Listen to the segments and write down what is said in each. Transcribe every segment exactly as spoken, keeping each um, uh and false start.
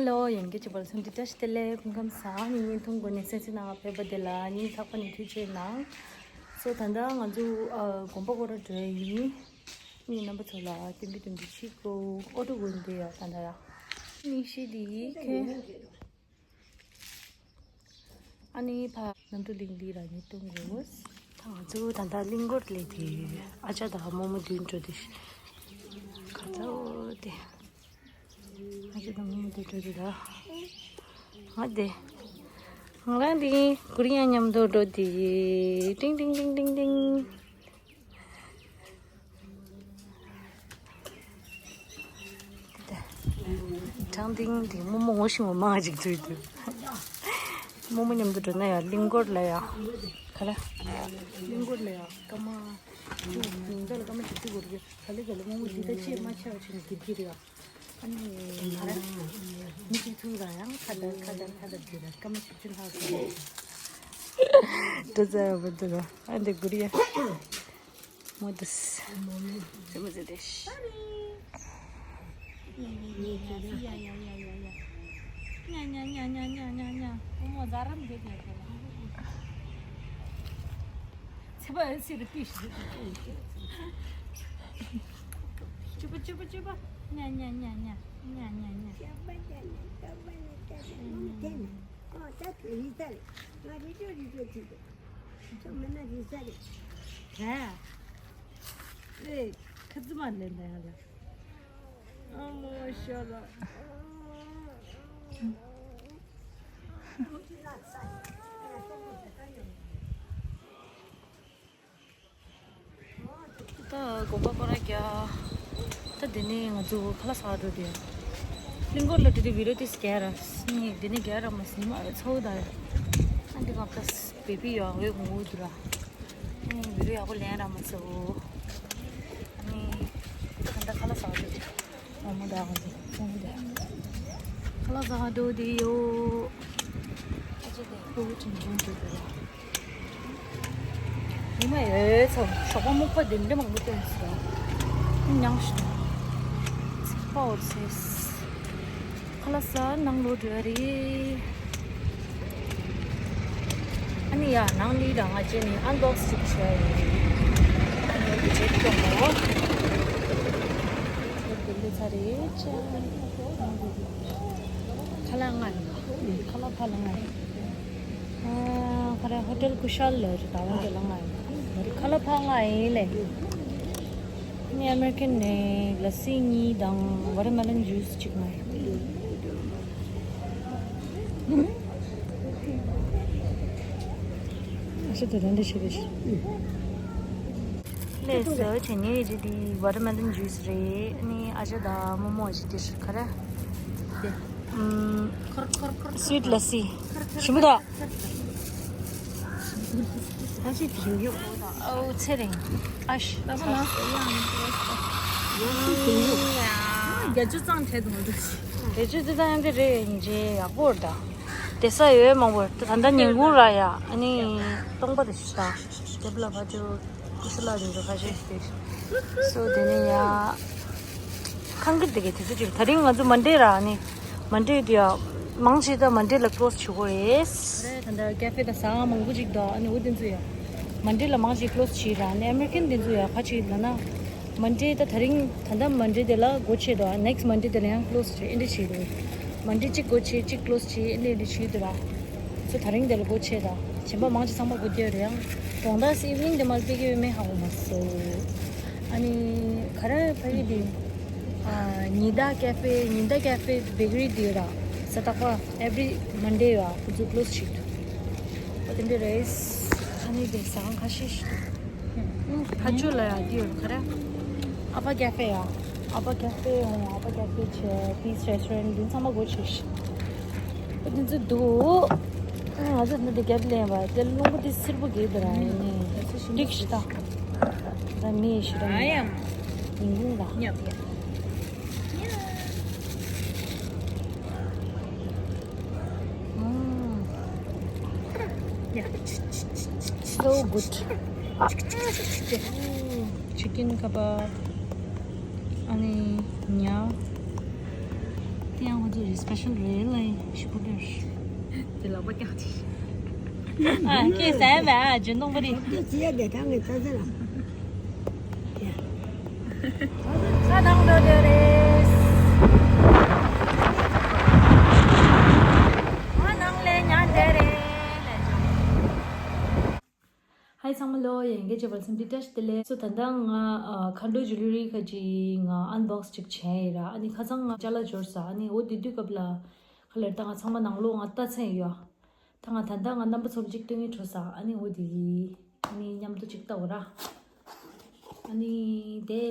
ཧེ་ལོ། ཡང་བསྐྱར་གཅིག་པར་འཚམས་འདྲི་བཀྲ་ཤིས་བདེ་ལེགས། སྐུ་ཁམས་བཟང་། ངའི་བརྙན་ཐུང་སྒོ་ནས་གསན་གཟིགས་གནང་བ་ཕེབས་པ་དེ་ལ་སྙིང་ཐག་པ་ནས་ཐུགས་རྗེ་གནང་། སོ་ད་ལྟ་ང་ཚོ་ཨ་དགོན་པ་སྐོར་ར་འགྲོ་ཡ་ཡིན། ངས་རྣམ་པ་ཚོ་ལ་སྟོན་པའི་སྟོན་པའི་ཆིག་གོ་ཨོ་ཏོ་གོན་དེ་ཡ་ད་ལྟ་ཡ། མིག་ཤེལ་དེ་ཁྱོད། ཨ་ནི་ཕ་ནམ་དུ་གླིང་འདི་ར་ཉིད་སྟོན་དགོས། ད་ང་ཚོ་ད་ལྟ་གླིང་སྐོར་སླེབས་དེ་ཨ་ཅག་དང་རྨོ་མོ་མདུན་འགྲོ་དེ་ཤི། ཁ་ཚ་འོ་དེ། ཨ་ཅག་དང་རྨོ་མོ་དེ་འགྲོ་དེ་ད། ང་དེ། ང་རང་དེ་གུ་རི་ཡ་མཉམ་དུ་འགྲོ་དེ། ཏིང་ཏིང་ཏིང་ཏིང་ཏིང་། དྲང་ཏིང་ཏིང་། རྨོ་མོ་ངོ་ཤེས་པ་མང་ཅིག་འདུག་འདུག་རྨོ་མོ་མཉམ་དུ་འགྲོ་ན་ཡ་གླིང་སྐོར་ལ་ཡ། ག་རེ། གླིང་སྐོར་ལ་ཡ་སྐར་མ། ཉིན་ལྟར་ལ་སྐར་མ་བཞི་བཅུ་འགོར་གི། ག་ལེ་ག་ལེ་རྨོ་མོ་འདི་ད་ཅིག་མ་ཆེ་བ་བྱས་ནས་འགྱུར་གྱི་རེད་ཡ། ཨ་ནི་ག་རེ། མི་གཅིག་ཐུག་ར་ཡང་ཁ་བརྡ་ཁ་བརྡ་ཁ་བརྡ་འགྱུར་ར། སྐར་མ་བཞི་བཅུ་ལྷག་འགྱུར་ར། འགྲོ་ས་ཡོད་པ་འདུག་ཨ་འདི་གུ་རི་ཡ། མོ་དུས། ཙེ་མོ་ཙེ་དེ་ཤི། ཁྱོད་མིན་ན་རི་ས་རེད། ད་ཨེ་ཁ་རྩི་མ་ལེན་ད་ཡ་ལ། ཨ་མོ་ཤོ་ལོ། ད་དགོན་པ་སྐོར་ར་རྒྱག་ད་དེ་ནས་ང་ཚོ་ཁ་ལག་ཟ་འགྲོ་དེ། གླིང་སྐོར་ལ་འགྲོ་དེ་བི་ཌི་ཡོ་དེ་རྒྱག་ར། ནི་དེ་ནས་རྒྱག་ར་མ་སོང་མ་ཚོ་ད། ཨ་འདི་ག་ད་བེ་བི་ཡོད་འོས་མོ་འདུག་ར། ནི་བི་ཌི་ཡོ་ཡག་པོ་ལེན་ར་མ་ཚོ། ནི་ད་ད་ཁ་ལག་ཟ་འགྲོ་དེ། ཨ་མ་ད་ང་ཚོ་ཚོང་དེ། ཁ་ལག་ཟ་འགྲོ་དེ་ཡོ། ཨ་ཅེ་དེ་ཁོ་ཆུང་ཆུང་འགྲོ་དེ་ཡ། ཉི་མ་ཡོད་ཚོ་ཞོགས་པ་སྨུག་པ་དེ་འདྲ་མང་པོ་སྟོན་སོང་། མྱང་ཞིག་ཚིག་པ་འོར་སེ། ཁ་ལག་ཟ་ནང་ལོག་འགྲོ་ཡ་རེད། ཨ་ནི་ཡ་ནང་ལི་རང་ང་བཅས་ནི་ཨན་བོག་སི་ཞིག་བྱས་ཡོད་རེད། ཨ་ནི་འདི་བྱེད་ཀྱི་ཡོང་ངོ་། འདི་ལས་ཚ་རེད་ཅེ། ཁ་ལག་ང་ཡིན། ཁ་ལག་ཕ་ལ་ང་ཡིན། ཨ་ཁ་ར་ཧོ་ཏེལ་ཀུ་ཤལ་ལ་རེད། ད་བང་དེ་ལ་ང་ཡིན། ཁ་ལག་ཕ་ང་ཡིན་ལེ། ནི་ཨ་མེ་རི་ཀན་ནས་ལ་སི་གཉིས་དང་ཝ་ཊར་མེ་ལོན་ཇུས་གཅིག་ང་ཡིན། ཨ་ཤ་དེ་རང་འདྲ་བྱེད་པའི་ཤི། ལས་ཟ་བྱེད་ཉེ་རེད་དེ་ཝ་ཊར་མེ་ལོན་ཇུས་རེད། ནི་ཨ་ཅག་དང་རྨོ་མོ་ཨ་ཅག་དེ་ཤི་ཁ་ར། དེ། ཨམ། སུ་ཝིཊ་ལ་སི། ཞིམ་པོ་དང་། ཨ་ཅེ་དེ་ཡོད། ཨོ་ཚེ་རིང་། ཨ་ཤ། ད་ཁོ་ལ་སོ་ཡང་ཡང་ཡང་ཤི་དེ་ཡོད། བརྒྱད་ཅུ་ཙམ་བྱས་འདུག་མ་འདུག་བརྒྱད་ཅུ་ཙམ་ཡང་གི་རེད། ཡིན་གྱི་ཡག་པོ་རེད་ད། བསྡད་ས་ཡོད་མང་པོ་རེད། ད་ལྟ་ཉིན་གུང་ར་ཡ། ཨ་ནི་སྟོང་པ་དེ་ཤི་ད། དེབ་ལ་ཕ་ཅོ། ཀུ་ཤ་ལ་རིང་དུ་ཁ་ཤས་ཤིག་སོ་དེ་ནས་ཡ། ཁང་གི་དེ་གའི་དུས་ཚོད་ཅིག་ད་རིང་ང་ཚོ་མན་ཌེ་ར་ནི། མན་ཌེ་དེ་ཡ། མང་ཆེ་ད་མན་ཌེ་ལ་ཀློ་སི་བྱེད་དགོས་རེད། རེད། ད་ལྟ་ཀ་ཧྥེ་དང་ཟ་ཁང་མང་པོ་ཅིག་འདུག་ཨ་ནི་འུ་དེ་ཚོ་ཡ། མན་ཌེ་ལ་མང་ཆེ་ཀློ་སི་བྱེད་ར། ཨ་ནི་ཨ་མེ་རི་ཀན་དེ་ཚོ་ཡ་ཁ་ཅིག་ལ་ན། མན་ཌེ་ད་ད་རིང་ད་ལྟ་མན་ཌེ་དེ་ལ་སྒོ་ཕྱེ་འདུག་ཨ་ནེག་སི་མན་ཌེ་དེ་ལ་ཡང་ཀློ་སི་བྱེད་ཨེ་འདྲ་བྱེད་འདུག་མན་ཌེ་གཅིག་སྒོ་ཕྱེ་གཅིག་ཀློ་སི་བྱེད་ཨེ་འདྲ་ཨེ་འདྲ་བྱེད་འདུག་ར། སོ་ད་རིང་དེ་ལ་སྒོ་ཕྱེ་ད། གཞན་པ་མང་ཆེ་ཚང་མ་སྒོ་རྒྱག་རེད་ཡང་། གྲོང་རྡལ་སི་ཨིབ་ནིང་དེ་མ་སྤེལ་གི་ཡོད་མེད་ཧ་གོ་མ་སོང་། ཨ་ནི་ག་རེ་ཕ་གི་དེ། ཨ་ཉི་ཟླ་ཀ་ཧྥེ། ཉི་ཟླ་ཀ་ཧྥེ་བེ་ཀ་རི་དེ་ར། ས་ཏག་པ་ཨེ་ཝི་རི་མན་ཌེ་ཡ་ཁོ་ཚོ་ཀློ་སི་བྱེད་འདུག་ཨ་དེ་འདྲ་རེད། ཨ་ནི་དེ་ཟ་ཁང་ཁ་ཤས་ཤིག་འདུག་ཕ་ཆོས་ལ་ཡ་དེ་ཡོད་ག་རེ། ཨ་ཕ་ཀ་ཧྥེ་ཡ། ཨ་ཕ་ཀ་ཧྥེ་ཧོང་། ཨ་ཕ་ཀ་ཧྥེ་བྱས། པིས་རེ་སི་ཊོ་རན་དེ་ཚང་མ་སྒོ་ཕྱེ་ཤག་ཨ་དེ་ཚོ་འདུག་ཨ་ང་ཚོ་འདི་རྒྱབ་ལེན་པ་དེ་རླུང་བུ་དེ་སེར་པོ་གས་དེ་ར་ཡིན་ནི། འགྲིག་ཤི་ད། ད་མི་ཤི་ད་མི་ཡ། ཉིན་གུང་ད། ཉབ་ཉབ། ཉབ། ཨུམ། So good. Chicken kebab. ཨ་ནི་ཉ། ཡང་ཁོ་ཚོ་སི་པེ་ཤལ་རེད་ལ་ཡིན་ཞུ་གི་རེད། དེ་ལག་པ་བཀྱག་དེ། ཨ་ཁྱེད་ཟ་ཡ་བས་ཨ་ཇུ་ནོང་པ་རེད། དེ་ཅི་ཡ་དེ་ཐང་གི་ཚ་ཚ་ལ། ས་དང་འགྲོ་འདོད་རེད། ང་ནང་ལས་ཉན་འདོད་རེད་ལས་ཅང་། ཧའི་ཚང་མ་ལོ། ཡ་ཡིན་གྱི་བྱེད་པར་སེམས་སྡུག་བཀྲ་ཤིས་བདེ་ལེགས། སོ་ད་ལྟ་ང་ཨ་མཁའ་འགྲོ་ཇུ་ལི་རི་ཁ་ཅིག་ང་ཨན་བོག་སི་ཅིག་བྱས་ཡིན་ར། ཨ་ནི་ཁ་སང་ང་ཅ་ལག་འབྱོར་ས། ཨ་ནི་འོ་དེ་དུས་སྐབས་ལ་ཁ་ལར་ད་ང་ཚང་མ་ནང་ལོགས་ང་ལྟ་མཚན་ཡོད། ད་ང་ད་ལྟ་ང་རྣམ་པ་ཚོར་ཅིག་སྟོན་གྱི་འགྲོ་ས། ཨ་ནི་འོ་དེ་གི་ཨ་ནི་མཉམ་དུ་ཅིག་ལྟ་འོ་ར། ཨ་ནི་དེ་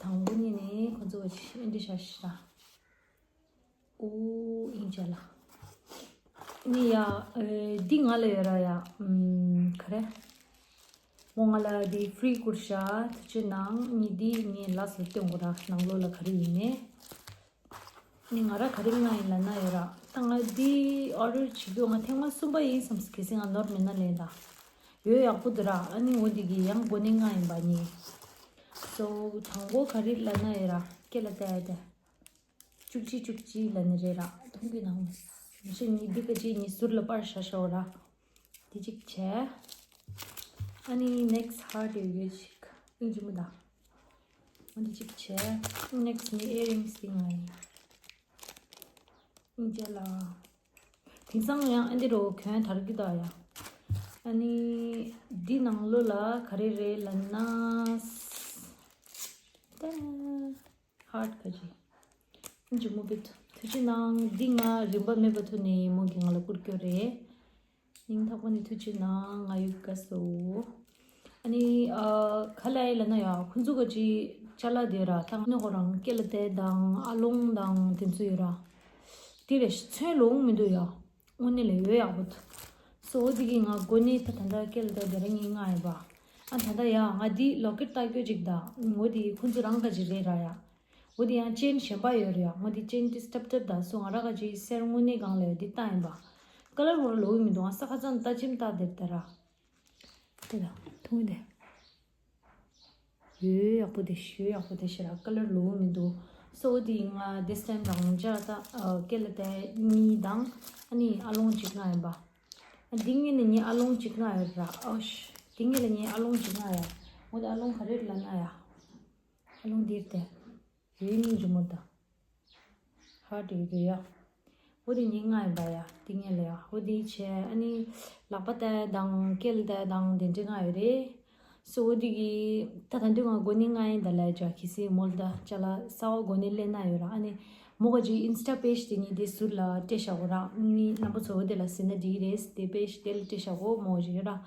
དང་པོ་ཉིད་ནས་ཁོ་ཚོ་ཨེ་འདྲི་ཤ་ཤི་ར། ཨོ་ཨིན་ཅ་ལ། ནི་ཡ། འདི་ང་ལ་ཡོད་ར་ཡ། ག་རེ། འོ་ང་ལ་འདི་ཧྥི་རི་བསྐུར་ཤག་ཐུགས་རྗེ་གནང་། ནི་འདི་ངས་ལ་སོ་སྟོན་དགོས་ར་ནང་ལོགས་ལ་ག་རེ་ཡིན་ནས། ནི་ང་ར་ག་རེ་མངགས་ཡིན་ལབ་ན་ཡོད་ར། ད་ང་འདི་ཨོ་ཌར་བྱེད་རྒྱུ་ང་ཐེངས་མ་གསུམ་པ་ཡིན་བསམ། གལ་སྲིད་ང་ནོར་མེད་ན་ལན་ད། ཡོད་ཡག་པོ་འདུག་ར། ཨ་ནི་འོ་འདི་གི་ཡང་གོ་ནི་མངགས་ཡིན་པ་ནི། སོ་དང་པོ་ག་རེ་ལབ་ན་ཡོད་ར་སྐེ་ལ་བལྟས་ཏེ། བཅུ་གཅིག་བཅུ་གཅིག་ལབ་ནི་རེད་ར། མཐོང་གི་ནང་མི་ཤེས། ཉི་འདི་ག་ཅིག་ཉི་ཟུར་ལ་པར་ཤ་ཤོག་ར། འདི་གཅིག་བྱས། ཨ་ནི་ནེག་སི་ཧར་ཊི་ཡོད་ཅིག་ཨིན་ཇི་མི་ད། ཨ་འདི་གཅིག་བྱས། ནེག་སི་ནི་ཨེ་རིང་སི་འདི་ང་ཡིན། ཨིན་ཇི་ལ། དེང་སང་ཡང་ཨ་འདི་རོ་གྱོན་དར་གི་ད་ཡ། ཨ་ནི་འདི་ནང་ལོ་ལ་ག་རེ་རེད་ལབ་ན། ཏ། ཧར་ཊི་ག་ཅི། ཨིན་ཇི་མོ་བི་ཐུ་ཐུགས་རྗེ་གནང་། འདི་ང་རིན་པ་མེད་པ་ཐུ་ནས་མོ་གི་ང་ལ་བསྐུར་རྒྱུ་རེད། སྙིང་ཐག་པ་ནས་ཐུགས་རྗེ་གནང་། ང་ཡུལ་དགའ་སོ། ཨ་ནི་ཨ་ག་ལ་ཡི་ལ་ན་ཡ་ཁོང་ཚོ་ག་ཅི་ཅ་ལག་དེ་ར་ད་ནི་ཁོ་རང་སྐེ་ལ་དེ་དང་ཨ་ལོང་དང་དེ་ཚོ་ཡོད་ར། དེ་རེ་ཚོན་ལོང་མི་འདུག་ཡ། དངོས་གནས་ལ་ཡོད་ཡག་པོ་འདུག་སོ་འོ་དེ་གི་ང་གོ་ནི་ད་ད་ལྟ་སྐེ་ལ་དེ་དེ་ར་ངའི་ང་ཡིན་པ། ཨ་ད་ལྟ་ཡ་ང་འདི་ལོ་ཀེ་ཊི་ལྟ་རྒྱུ་ཅིག་ད། འོ་དེ་ཁོང་ཚོ་རང་ག་ཅི་རེད་ར་ཡ། འོ་དེ་ཡང་ཅེན་གཞན་པ་ཡོད་རེད་ཡ། འོ་དེ་ཅེན་དེ་སྟབས་སྟབས་ད་སོ་ང་ར་ག་ཅི་སེར་དངོས་གནས་གང་ལ་ཡོད་དེ་ལྟ་ཡིན་པ། ཀ་ལར་བོར་ལོ་མི་འདུག་ང་ས་ཁ་ཙམ་ལྟ་ཅིམ་ལྟ་དེར་ད་ར། དེ་ལ་ཐུང་དེ། ཡོད་ཡག་པོ་དེ་ཞུ་ཡག་པོ་དེ་ཞེ་ར་ཀ་ལར་ལོ་མི་འདུག་སོ་འོ་དེ་ང་this time་རང་འཇགས་ད་སྐེ་ལ་དེ་གཉིས་དང་ཨ་ནི་ཨ་ལོང་གཅིག་ང་ཡིན་པ། འདི་ངེད་ནི་ངའི་ཨ་ལོང་གཅིག་ང་ཡོད་ར། ཨོ་ཤ། འདི་ངེད་ལ་ངའི་ཨ་ལོང་གཅིག་ང་ཡ། འོ་དེ་ཨ་ལོང་ག་རེ་ལབ་ན་ཡ། ཨ་ལོང་འདིར་དེ། ཡོད་སྙིང་རྗེ་མོ་ད། ཧར་ཊི་ཡོད་ཡ། འོ་དེ་ངའི་ང་ཡིན་པ་ཡ། འདི་ངེད་ལ་ཡ། འོ་དེ་བྱས་ཨ་ནི་ལག་པ་ལྟ་དང་སྐེ་ལ་ལྟ་དང་དེ་འདྲ་ང་ཡོད་རེད། སོ་འོ་དེ་གི་ད་ད་འདི་ང་གོ་ནི་ང་ཡིན་ད་ལ་ཡ་ཅ་གི་སི་མོལ་ད་ཅ་ལག་གསར་བ་གོ་ནི་ལེན་ན་ཡོད་ར། ཨ་ནི་མོ་ག་ཅིག་ཨིན་སི་ཊ་པེ་ཇི་དེ་ནི་དེ་ཟུར་ལ་སྤྲད་བཞག་གོ་ར། ཨ་ནི་རྣམ་པ་ཚོ་འོ་དེ་ལ་ཟེར་ན་འགྲིག་རེད། དེ་པེ་ཇི་དེ་ལ་སྤྲད་བཞག་གོ་མོ་ག་ཅིག་ཡོད་ར།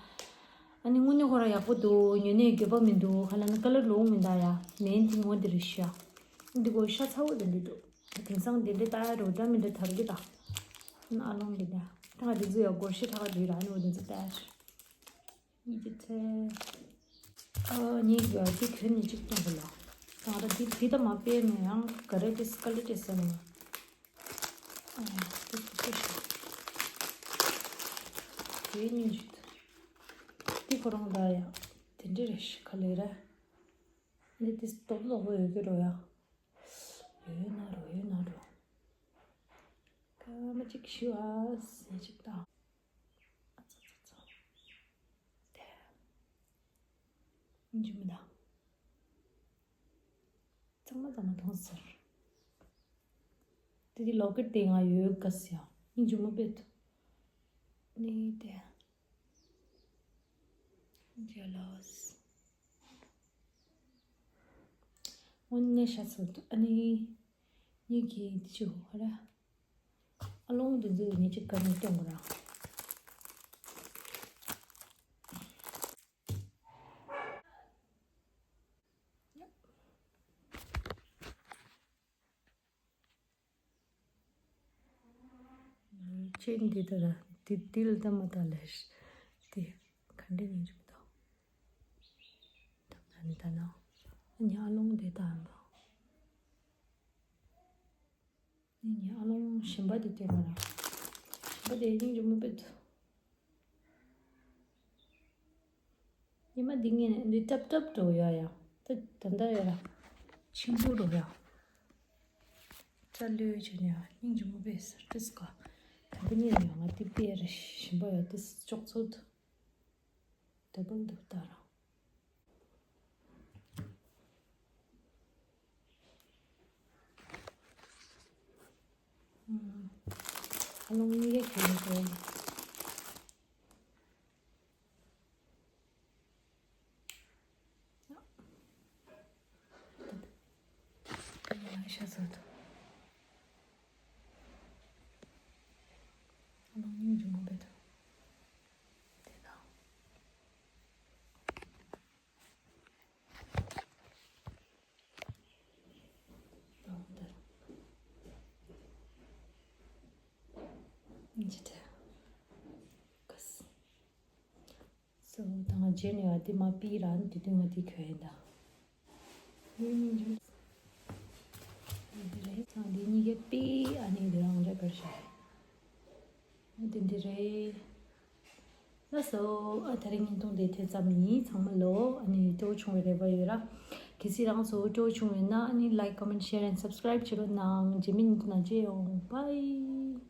ཨ་ནི་དངོས་གནས་ཁོ་རང་ཡག་པོ་འདུག་ཉོ་ནས་འགྱོད་པ་མི་འདུག་ག་ལ་ན་ཀ་ལར་ལོང་མི་འདུག་ཡ། མེན་ཐིང་འོ་འདི་རེད་ཤག་འདི་གོ་ཤ་ཚ་བོ་དེ་འདི་འདུག་དེང་སང་དེ་འདྲ་ལྟ་ཡ་རོ་འདྲ་མི་འདྲ་དར་གི་ད། ཨ་ལོང་འདི་འདྲ་ད་ང་འདི་ཚོ་ཡ་སྒོར་ཤི་ཁྲག་འདི་ར། ཨ་ནི་འོ་འདི་ཚོ་ལྟ་ཡ་ཤག་གཉིས་ཀྱི་ཚེ། ཨ་གཉིས་ཀྱི་འདི་གྱོན་ནས་གཅིག་སྟོན་དགོས་ལ། ད་ང་ད་འདི་འདི་ད་མ་པས་མེད་ཡང་ག་རེ་ཏེ་སི་ཀ་ལི་ཏེ་སི་ཡ་ནི། ཨ་ཏེ་ཏེ་ཏེ་ཤ། དེ་གཉིས་ཞིག་ཏུ། འདི་ཁོ་རང་ད་ཡ། དེ་འདྲ་རེ་ཤི་ཁ་ལེ་ར། འདི་ཏེ་སྟོབས་ལོག་པོ་ཡོད་ཀྱི་རོ་ཡ། ཡོད་ན་རོ་ཡོད་ན་རོ། ཀ་མ་གཅིག་ཤི་བ་ཟེ་གཅིག་དང་། ཨ་ཙ་ཙ་ཙ། དེ། འཇུ་མི་དང་། གཙང་མ་གཙང་མ་མཐོང་ཟེར། དེ་དེ་ལོ་ཀེ་ཊི་དེ་ང་ཡོད་ག་ཟེར་ཡང་སྙིང་རྗེ་མོ་དཔེ་ཐུབ། ནི་དེ། ཇེ་ལོས། དངོས་གནས་ཤ་ཚ་འདུག་ཨ་ནི། ངེད་ཀྱིས་དེ་ཅི་ཧོ་ར། ཨ་ལོང་དེ་ཚོས་ངེད་ཅིག་ག་ནས་སྟོན་དགོས་ར། ཅན་འདི་ལྟར་འདི་ལྟ་མ་ལྟ་ལས་འདི་ག་འདྲ་ཡིན་ཅིག་དང་། ད་ནི་ད་ན་ཉ་ལོང་འདི་ལྟ་འདུག་ཉ་ལོང་གཞན་པ་འདི་ལྟ་མ་ར། གཞན་པ་འདི་སྙིང་རྗེ་མོ་དཔེ་འདུག་ཉི་མ་འདི་ངས་ནས་འདི་ཏབ་ཏབ་འགྲོ་ཡ་ཡ། ད་ད་ད་ཡ་ར། ཆེན་པོ་འགྲོ་ཡ། ད་ ད་ལོས་བྱས་ནས་སྙིང་རྗེ་མོ་བས་སར་ཏིས་ག་དང་པོ་ཉིད་ནས་ང་དེ་པེ་རེ་ཞིམ་པོ་ཡོད་དེ་ཅོག་ཚོད་དེ་བུལ་འདུག་ད་རང་། ཨ་ལོང་གཉིས་ཀ་གྱོན་དགོས། ཤ་ཚ་དང་། ཨ་ལོང་གཉིས་ཀྱི་མོ་བེ་དང་། དེ་དང་། སོ་ད་ང་རྗེས་ནས་ཡང་དེ་མ་པི་ར་ནི་དེ་དུས་ང་དེ་གྱོན་ཡིན་ད། འདི་རེད། ད་འདི་གཉིས་ཀའི་པི་ཨ་ནི་འདི་རང་འདྲ་པར་ཤ། འདི་འདི་རེད། ལགས་སོ། ཨ་དེ་རིང་བརྙན་ཐུང་དེ་དེ་ཙམ་ཡིན། ཚང་མ་ལོ་ཨ་ནི་སྤྲོ་བྱུང་བའི་རེ་བ་ཡོད་ར། གལ་སྲིད་རང་ཚོ་སྤྲོ་བྱུང་ཡོད་ན་ཨ་ནི་like, comment, share and subscribe བྱེད་རོགས་གནང་། རྗེས་མའི་བརྙན་ཐུང་ནང་མཇལ་ཡོང་། Bye.